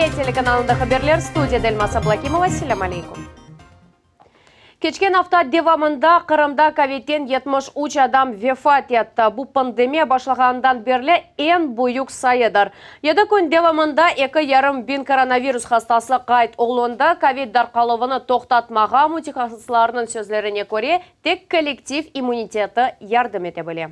Millet telekanalında haberler, studiyada Elmaz Ablâkimova, selâm aleykum. Keçken afta devamında Qırımda kövidten 73 adam vefat etti. Bu pandemiya başlağanından berli eñ büyük sayıdır. Yedi kün devamında eki yarım biñ koronavirus hastası qayd olundı. Kövid darqaluvını toqtatmağa, mütehassıslarnıñ sözlerine köre, tek kollektiv immuniteti yardım ete bile.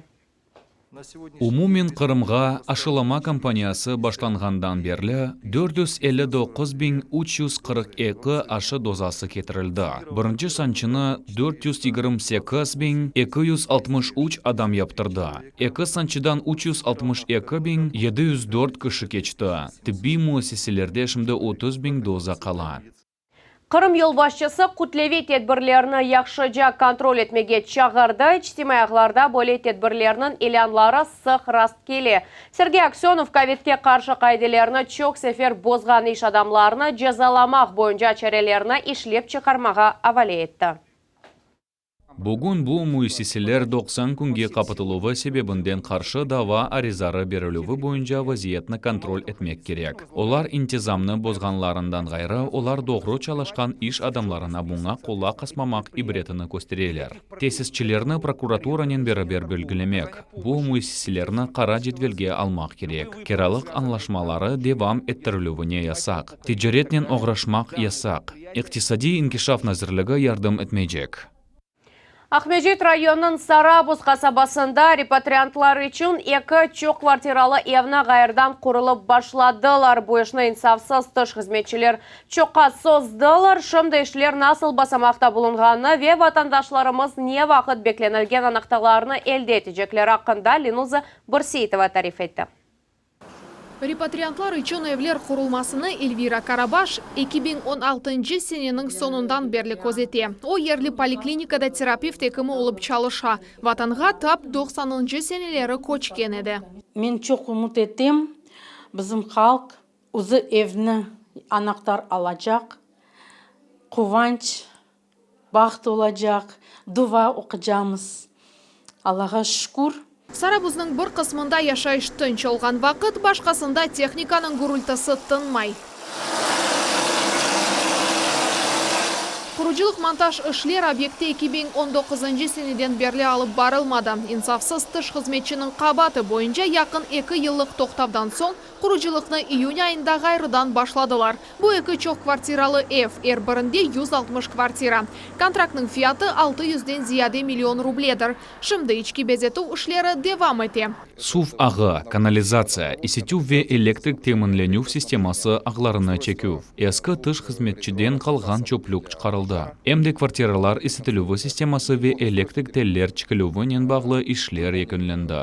Umumen Qırımğa aşılama kampaniyası başlanğandan berli 459 342 aşı dozası ketirildi. Birinci sançını 428 263 adam yaptırdı. Eki sançıdan 362 704 kişi keçti. Tibbiy müessiselerde şimdi 30 biñ doza qala. Qırım yolbaşçısı kütleviy tedbirlerni yahşıca kontrol etmege çağırdı. İçtimaiy ağlarda böyle tedbirlerniñ ilânları sıq rastkele. Sergey Aksönov kövidke qarşı qaidelerni çoq sefer bozğan iş adamlarını cezalamaq boyunca çarelerni işlep çıqarmağa avale etti. Bugün bu müessiseler 90 künge qapatıluvı sebebinden qarşı dava arizarı berilüvi boyunca vaziyetni kontrol etmek kerek. Olar intizamnı bozğanlarından ğayrı, olar doğru çalışqan iş adamlarına buña qulaq asmamaq ibretini köstereler. Tesisçilerni prokuraturanen beraber belgilemek, bu müessiselerni qara cedvelge almaq kerek. Kiralıq añlaşmaları devam ettirilüvine yasaq. Ticaretnen oğraşmaq yasaq. İqtisadiy inkişaf nazirligi yardım etmeycek. Aqmescit rayonınıñ Sarabuz qasabasında repatriantlar içün eki çoq kvartiralı evni ğayrıdan qurulıp başladılar. Bu işni insafsız tış hızmetçiler çoqqa sozdılar. Şimdi işler nasıl basamaqta bulunğanı ve vatandaşlarımız ne vaqıt beklenilgen anahtarlarnı elde etecekleri aqqında Lenuza Bürseitova tarif etti. Repatriantlar içün evler qurulmasını Elvira Karabaş 2016 seneniñ soñundan berli közete. O, yerli poliklinikada terapevt ekimi olıp çalışa. Vatanğa tap 90 seneleri köçken edi. Men çoq ümüt etem, bizim halq özü evni anahtar alacaq, quvanç, baht olacaq, dua oqucamız. Allağa şükür. Sarabuznıñ bir qısmında yaşayış tınç olğan vaqıt, başqasında tehnikanıñ gürültisi tınmay. Qurucılıq-montaj işler obyektte 2019 seneden berli alıp barılmadı. İnsafsız tış hızmetçiniñ qabaatı boyunca yaqın 2 yıllıq toqtavdan soñ qurucılıqnı iyün ayında ğayrıdan başladılar. Bu eki çoq kvartiralı ev, er birinde 160 kvartira. Kontraktnıñ fiyatı 600-den ziyade million rubledir. Şimdi içki bezetüv işleri devam ete. Suv ağı, kanalizatsiya, isitüv ve elektrik teminlenüv sisteması ağlarını çeküv, eski tış hızmetçiden qalğan çöplük çıqarıldı. Em de kvartiralar isitilüvi sisteması ve elektrik teller çekilüvinen bağlı işler yekünlendi.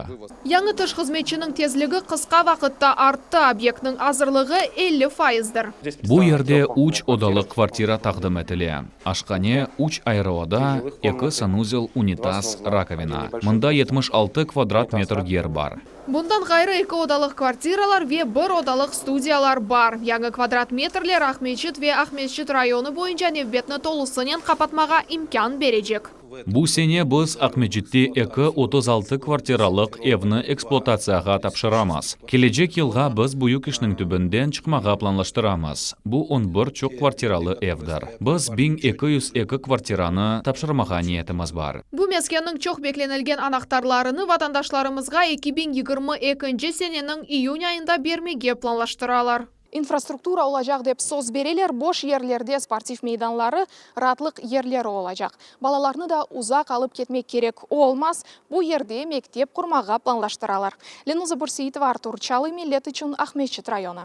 Yañı tış hızmetçiniñ tezligi qısqa vaqıtta arttı. Obyektniñ azırlığı 50 faizdir. Bu yerde üç odalı kvartira taqdim etile. Aşhane, üç ayrı oda, eki sanuzel, unitaz, rakovina. Mında 76 kvadrat metr yer bar. Bundan ğayrı eki odalıq kvartiralar ve bir odalıq studiyalar bar. Yañı kvadrat metrler Aqmescit ve Aqmescit rayonı boyunca nevbetni tolusınen qapatmağa imkân berecek. Bu sene biz Aqmescitte eki 36 kvartiralıq evni ekspluatatsiyağa tapşıramız. Kelecek yılğa biz büyük işniñ tübünden çıqmağa planlaştıramız. Bu 11 çoq kvartiralı evdir. Biz 1202 kvartiranı tapşırmağa niyetimiz bar. Bu meskenniñ çoq beklenilgen anahtarlarını vatandaşlarımızğa 2022 seneniñ iyün ayında bermege planlaştıralar. İnfrastruktura olacaq dep söz bereler, boş yerlerde sportiv meydanları, raatlıq yerleri olacaq. Balalarnı da uzaq alıp ketmek kerek olmaz, bu yerde mektep qurmağa planlaştıralar. Lenuza Bürseitova, Artur Çalıy, Millet içün Aqmescit rayonı.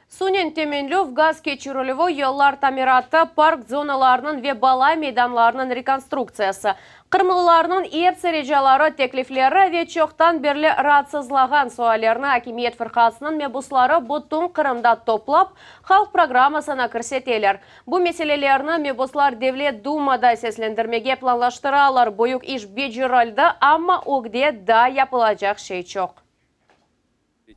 Suvnen teminlev, gaz keçirilüvi, yollar tamiratı, park zonalarınıñ ve bala meydanlarınıñ rekonstruktsiyası. Qırımlılarnıñ epsi ricaları, teklifleri ve çoqtan berli raatsızlağan suallerini akimiyet fırqasınıñ mebusları bütün Qırımda toplap, halq programmasına kirseteler. Bu meselelerni mebuslar Devlet Dumada seslendirmege planlaştıralar. Büyük iş becerildi, amma ögde daa yapılacaq şey çoq.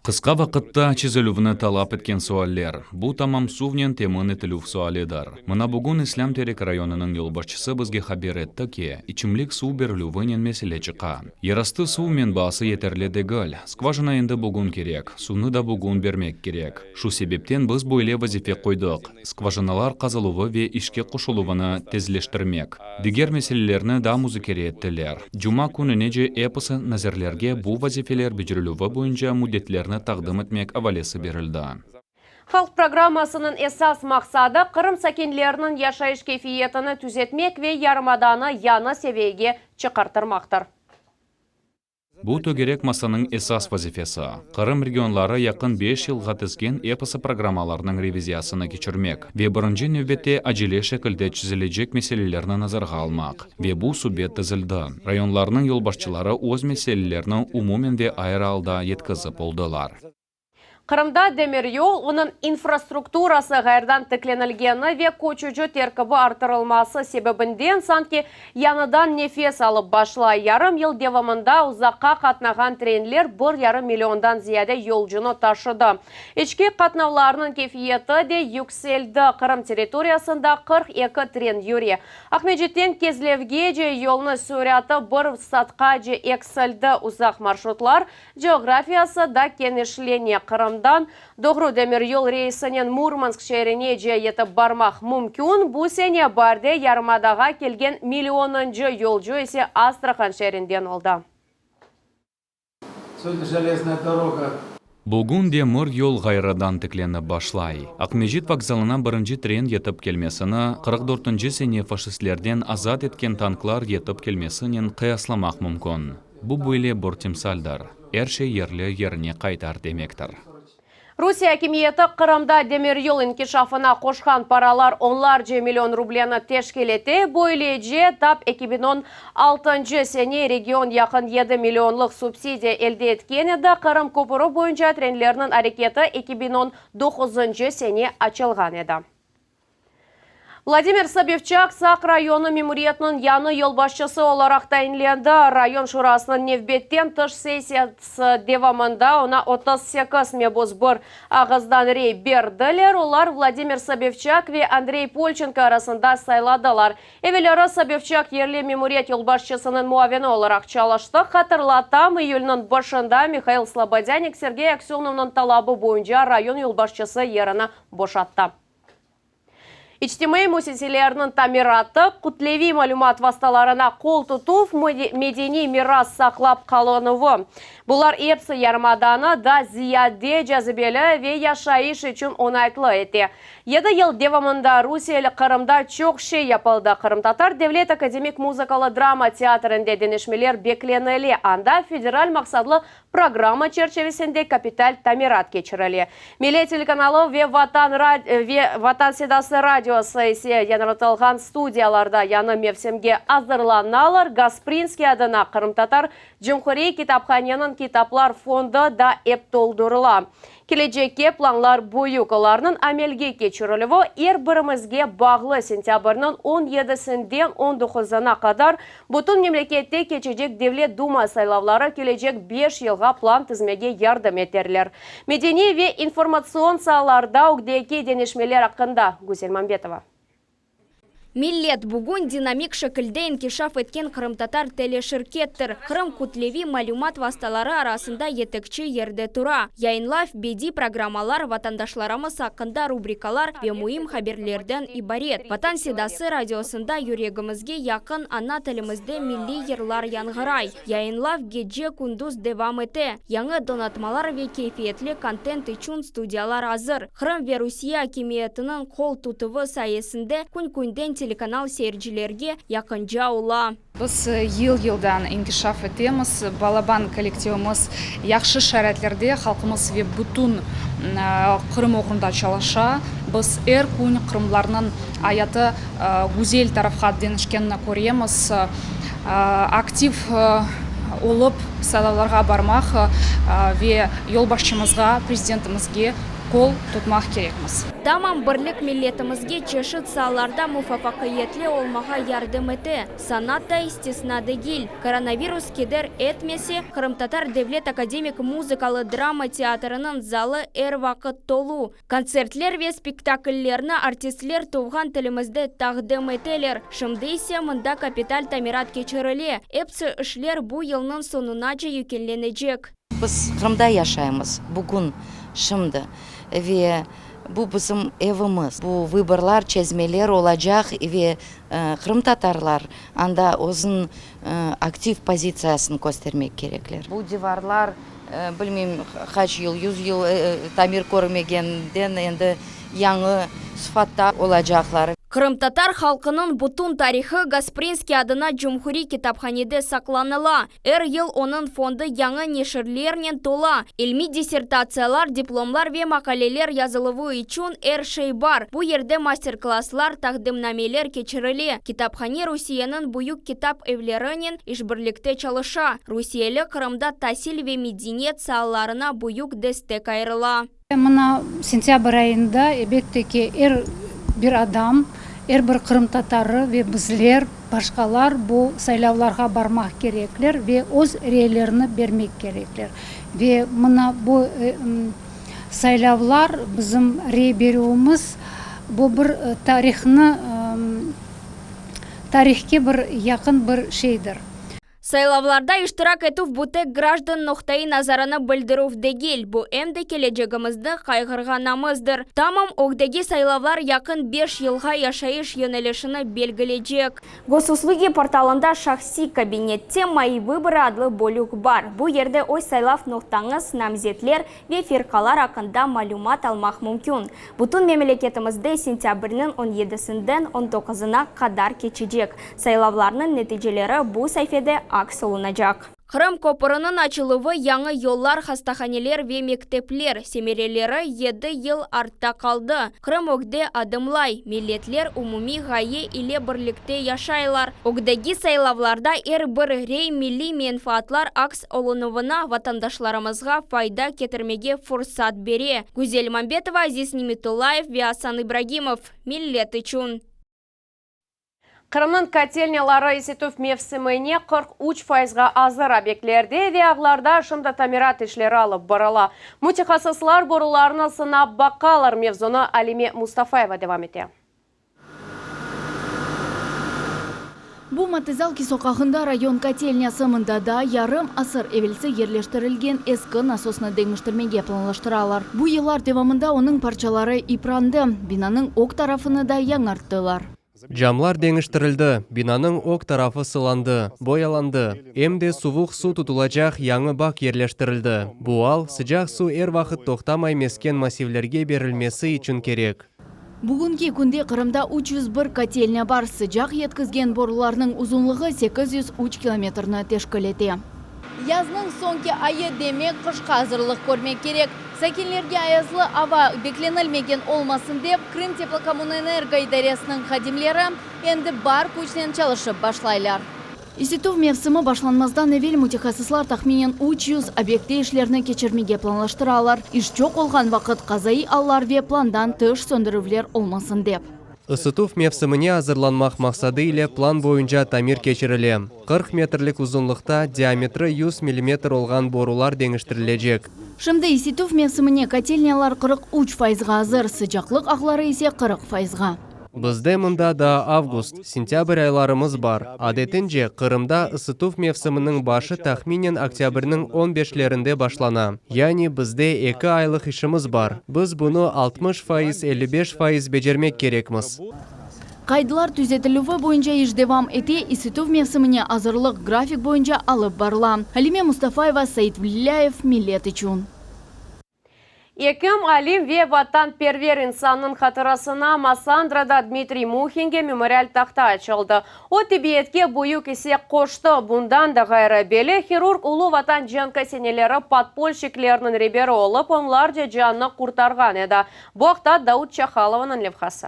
Qısqa vaqıtta çezilüvni talap etken sualler, bu tamam suvnen temin etilüv sualidir. Mına bugün İslâm Terek rayonınıñ yolbaşçısı bizge haber etti ki, içimlik suv berilüvinen mesele çıqa. Yerastı suv menbaası yeterli degil, skvajina endi bugün kerek, suvnı da bugün bermek kerek. Şu sebepten biz böyle vazife qoydıq, skvajinalar qazıluvı ve işke qoşuluvını tezleştirmek. Diger meselelerni da muzakere ettiler. Cuma kününece episi nazirlerge bu vazifeler becerilüvi boyunca müddetlerni taqdim etmek avalesi berildi. Halq programmasınıñ esas maqsadı, Qırım sakinleriniñ yaşayış keyfiyetini tüzetmek ve yarımadanı yañı seviyege çıqartırmaqtır. Bu tögerek masanıñ esas vazifesi, Qırım regionları yaqın beş yılğa tizgen episi programmalarnıñ reviziyasını keçirmek ve birinci nevbette acele şekilde çezilecek meselelerni nazarğa almaq. Ve bu subet tizildi, rayonlarnıñ yolbaşçıları öz meselelerini umumen ve ayrı alda yetkizip oldılar. Qırımda demiryol, onıñ infrastrukturası ğayrıdan tiklenilgeni ve köçüci terkibi arttırılması sebebinden sanki yañıdan nefes alıp başlay. Yarım yıl devamında uzaqqa qatnağan trenler bir yarım milliondan ziyade yolcunı taşıdı. İçki qatnavlarnıñ keyfiyeti de yükseldi, Qırım territoriyasında 42 tren yüre. Aqmescitten Kezlevgece yolnıñ süratı bir saatqace eksildi, uzaq marşrutlar coğrafiyası da kenişlene. Qırımdan doğru demiryol reysinen Murmansk şeerinece yetip barmaq mümkün. Bu sene baarde yarımadağa kelgen millionıncı yolcu ise Astrahan şeerinden oldı. Сегодня железная дорога. Bugün demir yol ğayrıdan tiklenip başlay. Aqmescit vokzalına birinci tren yetip kelmesini, 44-nci sene faşistlerden azat etken tanklar yetip kelmesinen qıyaslamaq mümkün. Bu böyle bir timsaldir. Er şey yerli yerine qaytar demektir. Rusiye akimiyeti Qırımda demiryol inkişafına qoşqan paralar onlarca million rubleni teşkil ete. Böylece tap 2016 sene region yaqın 7 millionlıq subsidiya elde etken edi. Qırım köpüri boyunca trenlerniñ areketi 2019 sene açılğan edi. Vladimir Sabevçak Saq rayonı memuriyetiniñ yañı yolbaşçısı olaraq tayinlendi. Rayon şurasınıñ nevbetten tış sessiyası devamında oña 38 mebus bir ağızdan rey berdiler. Olar Vladimir Sabevçak ve Andrey Polçenko arasında sayladılar. Evelleri Sabevçak yerli memuriyet yolbaşçısınıñ muavini olaraq çalıştı. Hatırlatam, iyülniñ başında Mihail Slobodyanik Sergey Aksönovnıñ talabı boyunca rayon yolbaşçısı yerini boşattı. İçtimaiy müessiselerniñ tamiratı, kütleviy malümat vastalarına qol tutuv, medeniy miras saqlap qalınuvı. Bular episi yarımadanı daa ziyade cazibeli ve yaşayış içün oñaytlı ete. 7 yıl devamında Rusiyeli Qırımda çoq şey yapıldı. Qırımtatar devlet akademik muzıkalı drama teatrinde deñişmeler beklenile. Anda federal maqsatlı programma çerçivesinde kapital tamirat keçirile. Millet telekanalı ve Vatan, ve Vatan Sedası radiosı ise yañartılğan studiyalarda yañı mevsimge azırlanalar. Gasprinskiy adına Qırımtatar Cumhuriy kitaphaneniñ kitaplar fondu da ep toldurıla. Kelecekke planlar büyük. Olarnıñ amelge keçirilüvi er birimizge bağlı. Sentâbrniñ 17-sinden 19-ına qadar bütün memlekette keçecek Devlet Duma saylavları kelecek 5 yılğa plan tizmege yardım eterler. Medeniy ve informatsion saalarda ögdeki deñişmeler aqqında Güzel Mambetova. Millet bugün dinamik şekilde inkişaf etken qırımtatar teleşirkettir. Qırım kütleviy malümat vastaları arasında yetekçi yerde tura. Yayınlav, bediy programmalar, vatandaşlarımız aqqında rubrikalar ve müim haberlerden ibaret. Vatan sedası radiosında yüregimizge yaqın ana tilimizde milliy yırlar yañğıray. Yayınlav gece-kündüz devam ete. Yañı donatmalar ve keyfiyetli kontent içün studiyalar azır. Qırım ve Rusiye akimiyetiniñ qol tutuvı sayesinde kün-künden telekanal seyircilerge yaqınca ola. Biz yıl-yıldan inkişaf etemiz. Balaban kollektivimiz yahşı şaraitlerde halqımız ve bütün Qırım oğrunda çalışa. Biz er kün qırımlarnıñ ayatı güzel tarafqa deñişkenini köremiz. Aktiv olıp saylavlarğa barmaq ve yolbaşçımızğa, prezidentimizge. qol tutmaq kerekmiz. Tamam birlik milletimizge çeşit saalarda muvafaqiyetli olmağa yardım ete. Sanat da istisna degil. Koronavirus keder etmese, Qırımtatar devlet akademik muzıkalı drama teatrınıñ zalı er vaqıt tolu. Kontsertler ve spektakllerni artistler tuvğan tilimizde taqdim eteler. Şimdi ise mında kapital tamirat keçirile. Epsi işler bu yılnıñ soñunace yekünlenecek. Biz Qırımda yaşaymız bugün, şimdi ve bu bizim evimiz. Bu vıborlar, çezmeler olacaq ve qırımtatarlar anda özüniñ aktiv pozitsiyasını köstermek kerekler. Bu divarlar, bilmeyim, qaç yıl, yüz yıl tamir körmegenden endi yañı sıfatta olacaqlar. Qırımtatar halqınıñ bütün tarihı Gasprinskiy adına Cumhuriy kitaphanede saqlanıla. Er yıl onıñ fondu yañı neşirlernen tola. İlmiy dissertatsiyalar, diplomlar ve maqaleler yazıluvı içün er şey bar. Bu yerde master-klasslar, taqdimnameler keçirile. Kitaphane Rusiyeniñ büyük kitap evlerinen işbirlikte çalışa. Rusiyeli Qırımda tasil ve medeniyet saalarına büyük destek ayırıla. Mına sentâbr ayında, elbette ki, er bir adam, er bir qırımtatarı ve bizler, başqalar bu saylavlarğa barmaq kerekler ve öz reylerini bermek kerekler. Ve mına bu saylavlar, bizim rey berüvimiz, bu bir tarihnı, tarihke bir yaqın bir şeydir. Saylavlarda iştirak etüv bu tek grajdan noqtaiy nazarını bildirüv degil, bu em de kelecegimizni qayğırğanamızdır. Tamam ögdegi saylavlar yaqın beş yılğa yaşayış yönelişini belgilecek. Gosuslugi portalında şahsiy kabinette Moi vıborı adlı bölük bar. Bu yerde öz saylav noqtañız, namzetler ve firqalar aqqında malümat almaq mümkün. Bütün memleketimizde sentâbrniñ on yedisinden on doquzına qadar keçecek saylavlarnıñ neticeleri bu saifede aks olunacaq. Qırım köpüriniñ açıluvı yañı yollar, hastahaneler ve mektepler semereleri yedi yıl artta qaldı. Qırım ögde adımlay, milletler umumiy ğaye ile birlikte yaşaylar. Ögdegi saylavlarda er bir rey milliy menfaatlar aks olunuvına vatandaşlarımızğa fayda ketirmege fursat bere. Güzel Mambetova, Aziz Nimetullayev ve Asan İbragimov, Millet içün. Qırımnıñ kotelnâları isitüv mevsimine 43 fayızğa azır obyektlerde ve ağlarda şimdi tamirat işleri alıp barıla. Mütehassıslar borularnı sınap baqalar, mevzunı Alime Mustafayeva devam ete. Bu Matizalki soqağında rayon kotelnâsı, mında daa yarım asır evelsi yerleştirilgen eski nasosnı deñiştirmege planlaştıralar. Bu yıllar devamında onıñ parçaları iprandı, binanıñ ög tarafını da yañarttılar. Camlar deñiştirildi, binanıñ ög tarafı sılandı, boyalandı, em de suvuq suv tutulacaq yañı bak yerleştirildi. Bu al, sıcaq suv er vaqıt toqtamay mesken massivlerge berilmesi içün kerek. Bugünki künde Qırımda 301 kotelnâ bar, sıcaq yetkizgen borularnıñ uzunlığı 803 kilometrni teşkil ete. Yaznıñ soñki ayı, demek, qışqa azırlıq körmek kerek. Sakinlerge ayazlı ava beklenilmegen olmasın dep, Krımteplokommunenergo idaresiniñ hadimleri endi bar küçnen çalışıp başlaylar. Isituv mevsimi başlanmazdan evel mütehassıslar tahminen 300 obyektte işlerni keçirmege planlaştıralar. İş çoq olğan vaqıt qazaiy allar ve plandan tış söndürüvler olmasın dep. Isıtuv mevsimine azırlanmaq maqsadı ile plan boyunca tamir keçirile. 40 metrlik uzunlıqta diametri 100 millimetr olğan borular deñiştirilecek. Şimdi isituv mevsimine kotelnâlar 43 fayızğa azır, sıcaqlıq ağları ise 40 fayızğa. Bizde mında daa avgust, sentâbr aylarımız bar. Adetince, Qırımda ısıtuv mevsiminiñ başı tahminen oktâbrniñ on beşlerinde başlana. Yani bizde eki aylıq işimiz bar. Biz bunı 60 fayız, 55 fayız becermek kerekmiz. Qaydlar tüzetilüvi boyunca iş devam ete, isituv mevsimine azırlıq grafik boyunca alıp barıla. Alime Mustafayeva, Said Velilâyev, Millet içün. Ekim, alim ve vatanperver insannıñ hatırasına Massandrada Dmitriy Muhinge memorial tahta açıldı. O, tibbiyetke büyük isse qoştı. Bundan da ğayrı, belli hirurg Ulu Vatan cenki seneleri podpolşçiklerniñ reberi olıp, onlarca cannı qurtarğan edi. Bu aqta Daud Çahalovnıñ levhası.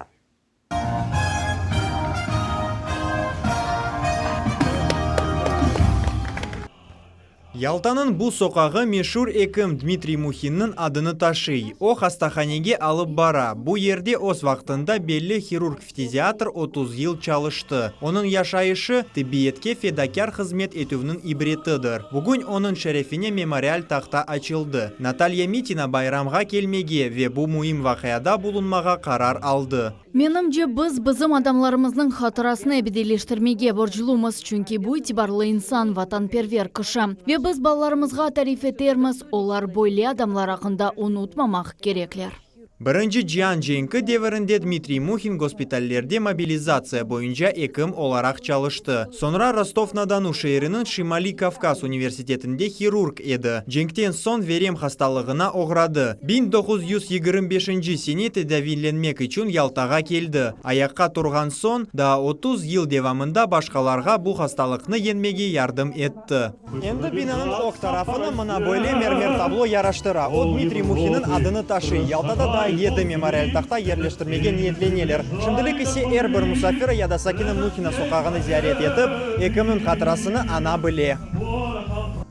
Yaltanıñ bu soqağı meşur ekim Dmitriy Muhinniñ adını taşıy. O, hastahanege alıp bara. Bu yerde öz vaqtında belli hirurg-ftiziatr 30 yıl çalıştı. Onıñ yaşayışı, tibbiyetke fedakâr hızmet etüvniñ ibretidir. Bugün onıñ şerefine memorial tahta açıldı. Natalya Mitina bayramğa kelmege ve bu müim vaqiada bulunmağa qarar aldı. Menimce, biz bizim adamlarımıznıñ hatırasını ebediyleştirmege borclumız, çünki bu itibarlı insan, vatanperver kişi. Ve biz balalarımızğa tarif etermiz, olar böyle adamlar aqqında unutmamaq kerekler. Birinci cian cenki devirinde Dmitriy Muhin gospitallerde mobilizatsiya boyunca ekim olaraq çalıştı. Soñra Rostov-na-Donu şeeriniñ Şimaliy Kavkaz universitetinde hirurg edi. Cenkten soñ verem hastalığına oğradı. 1925 sene tedaviylenmek içün Yaltağa keldi. Ayaqqa turğan soñ, daa 30 yıl devamında başqalarğa bu hastalıqnı yeñmege yardım etti. Endi binanıñ ög tarafını mına böyle mermer tablo yaraştıra. O, Dmitriy Muhinniñ adını taşıy. Yaltada daa yedi memorial tahta yerleştirmege niyetleneler. Şimdilik ise er bir musafiri ya da sakini Muhina soqağını ziyaret etip, ekimniñ hatırasını aña bile.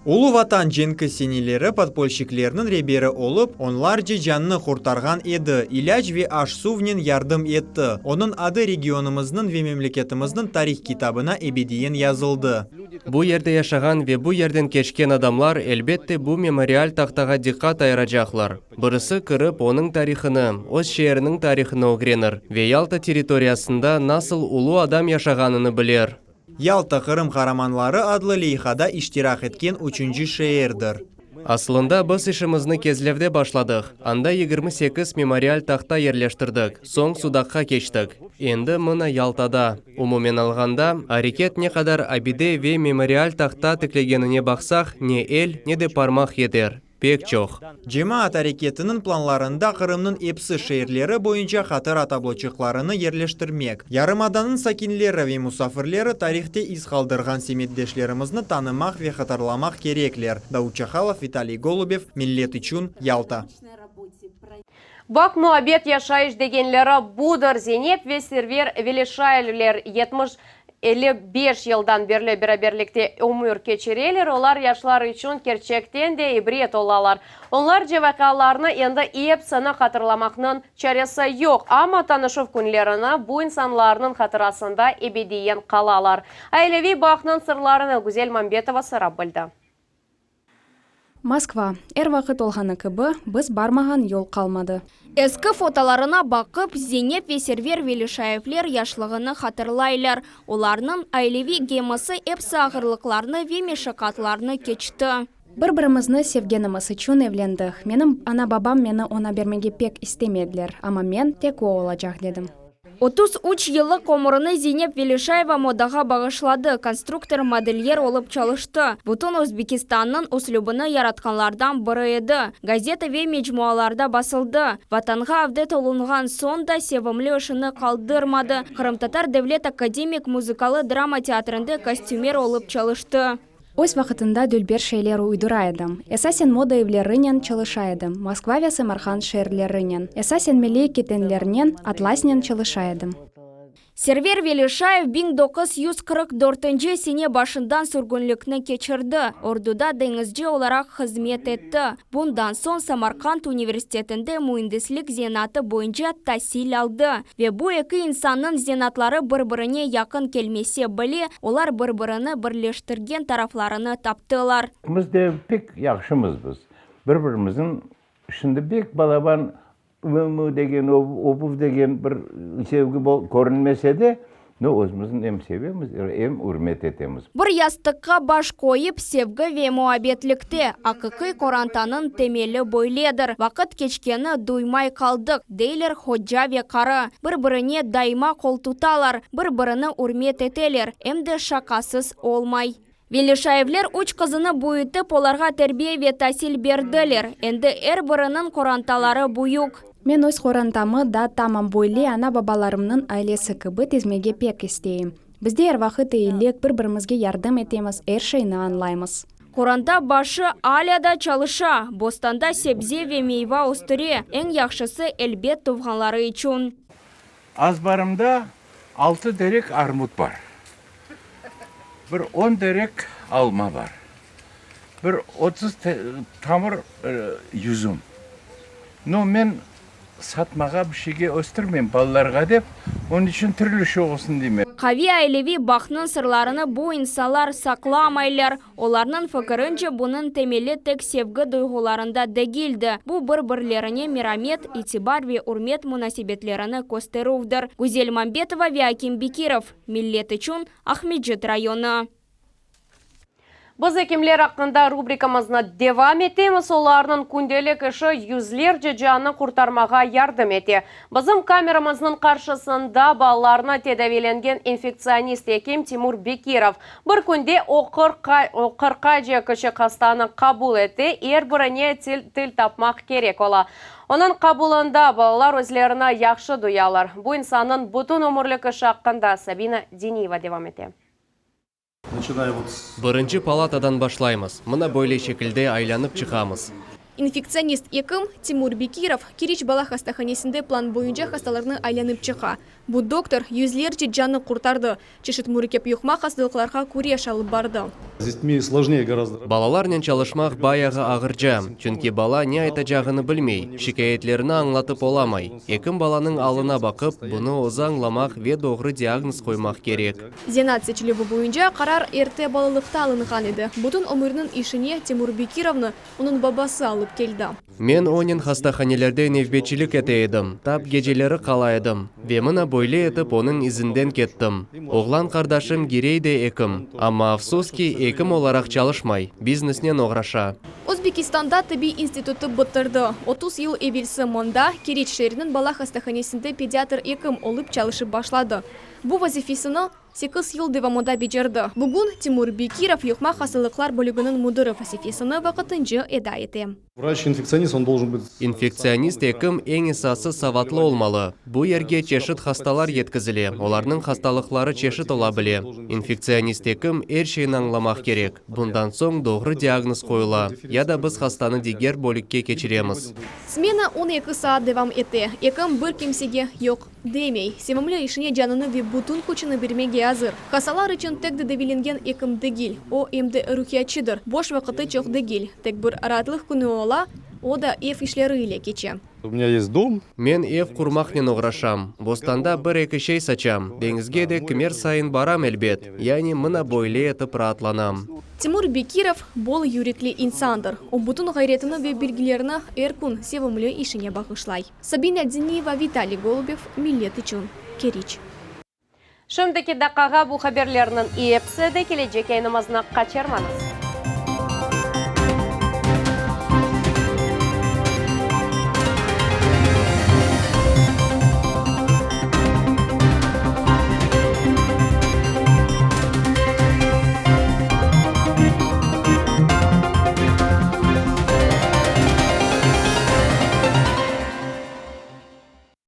Ulu Vatan cenki seneleri podpolşiklerniñ reberi olıp, onlarce cannı qurtarğan edi, ilâc ve aş-suvnen yardım etti. Onıñ adı regionımıznıñ ve memleketimizniñ tarih kitabına ebediyen yazıldı. Bu yerde yaşağan ve bu yerden keçken adamlar, elbette, bu memorial tahtağa diqqat ayıracaqlar. Birisi kirip, onıñ tarihını, öz şeeriniñ tarihını ögrenir ve Yalta territoriyasında nasıl ulu adam yaşağanını biler. Yalta Qırım qaramanları adlı leyhada iştirak etken üçünci şeerdir. Asılında biz işimizni Kezlevde başladıq, anda 28 memorial tahta yerleştirdik, soñ Sudaqqa keçtik, endi mına Yaltada. Umumen alğanda, areket ne qadar abide ve memorial tahta tiklegenine baqsaq, ne el, ne de parmaq yeter. Pek çoq. Cemaat areketiniñ planlarında Qırımnıñ episi şeerleri boyunca hatıra tabloçıqlarını yerleştirmek, yarımadanıñ sakinleri ve musafirleri tarihte iz qaldırğan semetdeşlerimizni tanımaq ve hatırlamaq kerekler, Davut Çahalov, Vitaliy Golubev, Millet içün, Yalta. Baq, muabbet, yaşayış degenleri budır, Zeynep ve Server Velişayevler 70 55 yıldan berli beraberlikte ömür keçireler. Olar yaşlar içün kerçekten de ibret olalar. Onlarca vaqialarnı endi episini hatırlamaqnıñ çaresi yoq, amma tanışuv künlerini bu insanlarnıñ hatırasında ebediyen qalalar. Aileviy bağnıñ sırlarını Güzel Mambetova sorap bildi. Moskva. Er vaqıt olğanı kibi, biz barmağan yol qalmadı. Eski fotolarına baqıp, Zeynep ve Server Velişayevler yaşlığını hatırlaylar. Olarnıñ aileviy gemisi epsi ağırlıqlarnı ve meşaqatlarnı keçti. Bir-birimizni sevgenimiz içün evlendik. Menim ana-babam meni oña bermege pek istemediler, amma men tek o olacaq dedim. 33 yıllıq ömürini Zeynep Velişayeva modağa bağışladı, konstruktor-modelyer olıp çalıştı. Bütün Özbekistannıñ üslübini yaratqanlardan biri edi. Gazeta ve mecmualarda basıldı. Vatanğa avdet olunğan soñ da sevimli işini qaldırmadı, Qırımtatar devlet akademik muzıkalı-drama teatrinde kostümer olıp çalıştı. Öz vaqıtında dülber şeyler uydura edim. Esasen moda evlerinen çalışa edim, Moskva ve Samarqand şeerlerinen. Esasen milliy ketenlernen, atlasnen çalışa edim. Server Velişayev 1944 sene başından sürgünlikni keçirdi, orduda deñizci olaraq hızmet etti. Bundan soñ Samarqand universitetinde müendislik zenaatı boyunca tasil aldı. Ve bu eki insannıñ zenaatları bir-birine yaqın kelmese bile, olar bir-birini birleştirgen taraflarını taptılar. Biz de pek yahşımız biz. Bir-birimizniñ şimdi pek balaban ı-mı degen, o-buv degen bir sevgi körünmese de, no, özümizni em sevemiz, em ürmet etemiz. Bir yastıqqa baş qoyıp, sevgi ve muabbetlikte, aqiqiy qorantanıñ temeli böyledir. Vaqıt keçkeni duymay qaldıq, deyler hoca ve qarı. Bir-birine daima qoltutalar, bir-birini ürmet eteler, em de şaqasız olmay. Velişayevler üç qızını büyütip, olarğa terbiye ve tasil berdiler. Endi er biriniñ qorantaları büyük. Men öz qorantamı da tamam böyle ana-babalarımnıñ ailesi kibi tizmege pek isteyim. Bizde er vaqıt eyilik, bir-birimizge yardım etemiz, er şeyni añlaymız. Qoranta başı alâ da çalışa, bostanda sebze ve meyva östüre, eñ yahşısı, elbet, tuvğanları içün. Azbarımda altı terek armut bar, bir on terek alma bar. Bir 30 tamır yüzüm. No, men satmağa bir şeyge östürmeyim, balalarğa dep, onıñ içün türlü şey olsun deyim. Qaviy aileviy bahnıñ sırlarını bu insanlar saqlamaylar. Olarnıñ fikirince, bunıñ temeli tek sevgi duyğularında degildi, bu bir-birlerine meramet, itibar ve ürmet munasebetlerini kösterüvdir. Güzel Mambetova ve Akim Bekirov, Millet içün, Aqmescit rayonı. Biz ekimler aqqında rubrikamıznı devam etemiz. Olarnıñ kündelik işi yüzlerce cannı qurtarmağa yardım ete. Bizim kameramıznıñ qarşısında balalarnı tedaviylengen infektsionist ekim Timur Bekirov. Bir künde o qırqqace kiçik hastanı qabul ete, er birine til tapmaq kerek ola. Onıñ qabulında balalar özlerini yahşı duyalar. Bu insannıñ bütün ömürlik işi aqqında Sabina Deniyeva devam ete. Birinci palatadan başlaymız, mına böyle şekilde aylanıp çıqamız. İnfektsionist ekim Timur Bekirov Keriç bala hastahanesinde plan boyunca hastalarnı aylanıp çıqa. Bu doktor yüzlerce cannı qurtardı, çeşit mürekkep yuqma hastalıqlarğa küreş alıp bardı. Balalarnen çalışmaq bayağı ağırca, çünki bala ne aytacağını bilmey, şikâyetlerini añlatıp olamay. Ekim balanıñ alına baqıp, bunı özü añlamaq ve doğru diagnoz qoymaq kerek. Zenaat seçilüvi boyunca qarar erte balalıqta alınğan edi. Bütün ömüriniñ işine Timur Bekirovnı onıñ babası alıp keldi. Men onen hastahanelerde nevbetçilik ete edim, tap geceleri qala edim. Ve mına böyle etip onıñ izinden kettim. Oğlan qardaşım Girey de ekim, amma afsus ki, ekim olaraq çalışmay, biznesnen oğraşa. Özbekistanda tibbiy institutı bitirdi. 30 yıl evelsi mında, Keriç şeeriniñ bala hastahanesinde pediatr ekim olıp çalışıp başladı. Bu vazifesini sekiz yıl devamında becerdi. Bugün Timur Bekirov yuqma hastalıqlar bölüginiñ müdiri vazifesini vaqtınca eda ete. Vraç-infektsionist, on doljen bıt. İnfektsionist ekim eñ esası savatlı olmalı. Bu yerge çeşit hastalar yetkizile, olarnıñ hastalıqları çeşit ola bile. İnfektsionist ekim er şeyni añlamaq kerek. Bundan soñ doğru diagnoz qoyula, ya da biz hastanı diger bölükke keçiremiz. Smena 12 saat devam ete. Ekim bir kimsege yoq demey. Sevimli işine canını ve bütün küçüni bermege azır. Hastalar içün tek tedavilengen ekim degil, o em de ruhiyatçıdır. Boş vaqıtı çoq degil. Tek bir raatlıq künü ola, o da ev işleri ile keçe. U menya est dom. Men ev qurmaqnen oğraşam, bostanda bir-eki şey saçam, deñizge de kimer sayın baram, elbet. Yani mına böyle etip raatlanam. Timur Bekirov, bol yürekli insandır. O bütün ğayretini ve bilgilerini er kün sevimli işine bağışlay. Sabina Diniyeva, Vitaliy Golubev, Millet içün, Keriç. Şimdiki daqqağa bu haberlerniñ episi de, kelecek yayınımıznı qaçırmañız.